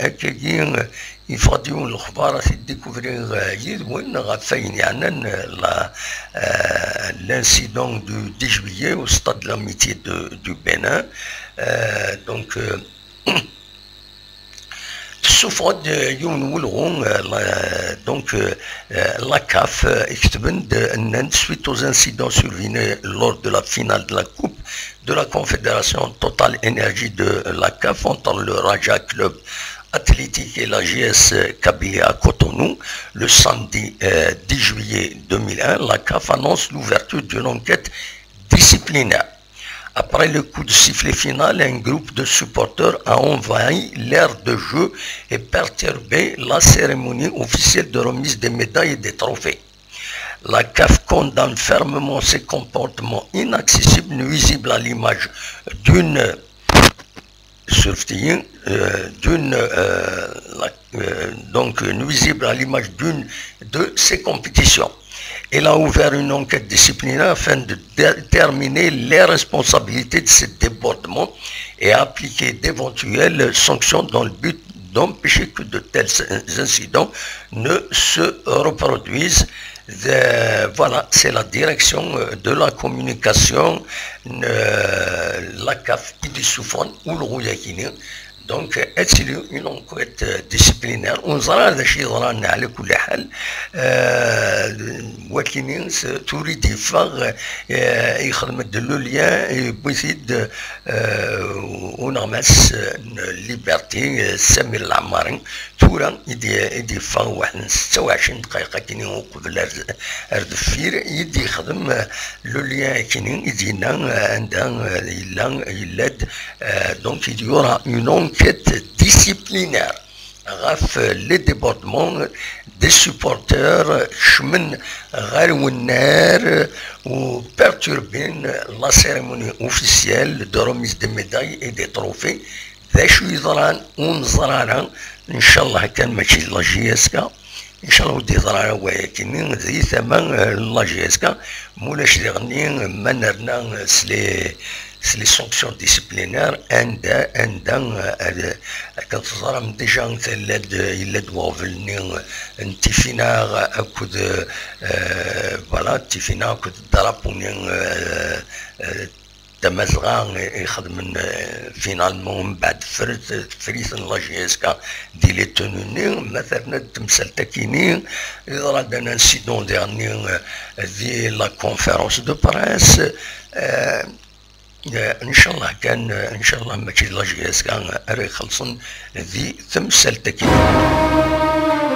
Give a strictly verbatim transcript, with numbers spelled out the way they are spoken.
Akkagi, yeffeɣ-d yiwen n lexbar, ad t-id-découvriɣ yid-wen ɣef wayen yeɛnan la, euh, l'incident du dix juillet au stade de l'amitié de, du Bénin. Euh, donc, euh, tessufeɣ-d yiwen n welɣu, euh, la, donc, euh, la CAF, euh, i ketben-d, nnan-d, suite aux incidents survenus lors de la finale de la Coupe de la Confédération Total Énergie de la CAF entre le Raja Club Athlétique et la G S Kabylie à Cotonou, le samedi, euh, dix juillet deux mille un, la CAF annonce l'ouverture d'une enquête disciplinaire. Après le coup de sifflet final, un groupe de supporters a envahi l'aire de jeu et perturbé la cérémonie officielle de remise des médailles et des trophées. La CAF condamne fermement ces comportements inaccessibles, nuisibles à l'image d'une, euh, d'une, euh, la- euh, donc, euh, nuisible à l'image d'une de ces compétitions. Elle a ouvert une enquête disciplinaire afin de déterminer les responsabilités de ces débordements et appliquer d'éventuelles sanctions dans le but d'empêcher que de tels incidents ne se reproduisent. Euh, voilà, c'est la direction, euh, de la communication, euh, la CAF i d-issufɣen ulɣu-yagi-nni. Donc, ad tili une enquête, euh, disciplinaire. Ur neẓri ara d acu yeḍran, ɛla kulli ḥal. Euh, wakini, s-, tura i d-yeffeɣ, euh, yexdem-d le lien, yewwi-t-id, euh, uneɣmas, euh, n Liberté, euh, Samir Lɛemmari. Tura i d-, i d-yeffeɣ waḥed n setta u ɛecrin dqayeq akkin uqbel ar, ar deffir, i d-yexdem, euh, le lien akkin, i d-yenna, euh, anda, euh, yella, yella-d, euh, donc il y aura une enquête disciplinaire ɣef, euh, les débordements des supporters kecmen ɣer wennar u perturbin la cérémonie officielle de remise des médailles et des trophées. D acu yeḍran ur neẓri ara. Ncallah kan mačči d la J S K. Ncallah ur d-yeḍra ara wayakini di tama, eh, n la J S K. Mulac diɣenni ma nerna, eh, s les, s les sanctions disciplinaires, anda, anda, eh, ad, akken teẓram déjà tella-d, yella-d weɣbel-nni, eh, n tifinaɣ akked, eh, voilà, tifinaɣ akked drapeau-nni, eh, eh, Tamazɣa i, i xedmen, eh, finalement, mbeɛd teffer-, teffer-iten la J S K di les tenues-nni. Ma terna-d temsalt akini, yeḍra-d un incident diɣenni, eh, di la conférence de presse. Eh, eh, ncallah kan, eh, ncallah mačči d la J S K ara ixellṣen di temsalt akini.